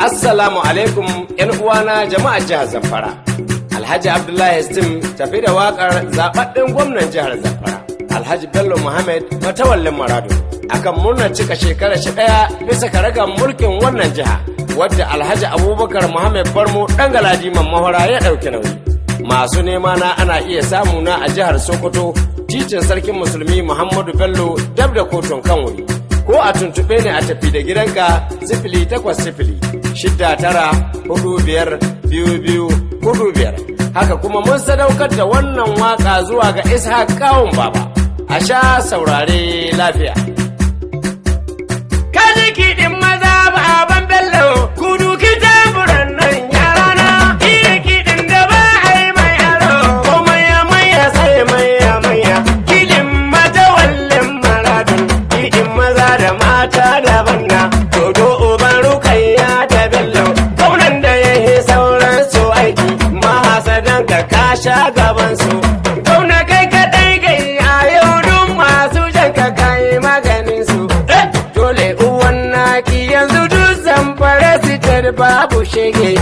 Assalamu alaikum ‘yan uwana jama'ar jihar Zamfara. Alhaji Abdullahi Stim tafi da wakar zaɓaɓɓen gwamnan jihar Zamfara, Alhaji Bello Muhammad Matawallin Maradun, akan murnar cika shekara shi ɗaya bisa karagar mulkin wannan jiha, wadda Alhaji Abubakar Muhammad Barmo ɗan Galadiman Mahora ya ɗauki nauyi. Masu nema na ana iya samu na a jihar Sokoto, titin Sarkin Musulmi Muhammadu Bello, dab da kotun kan wuri. Ko a tuntuɓe ni a tafi da gidanka 08069452245. Haka kuma mun sadaukar da wannan waka zuwa ga Ishaq Kawun Baba. A sha saurare lafiya. Kaji kiɗin maza baban Bello, kudu ki tamburan nan yarana, irin kiɗin da ba a yi mai aro, ko maya maya sai maya maya, kiɗin Matawallin Maradun, kiɗin maza da mata daban na, dodo uban Rukayya da Bello, gwamnan da ya yi sauran su aiki, mahasadan ka kasha gaban su. Gwamna kai kaɗai gai a yau duk masu jan ka kai maganin su. Dole uwan naki yanzu duk Zamfara Sitar babu shege.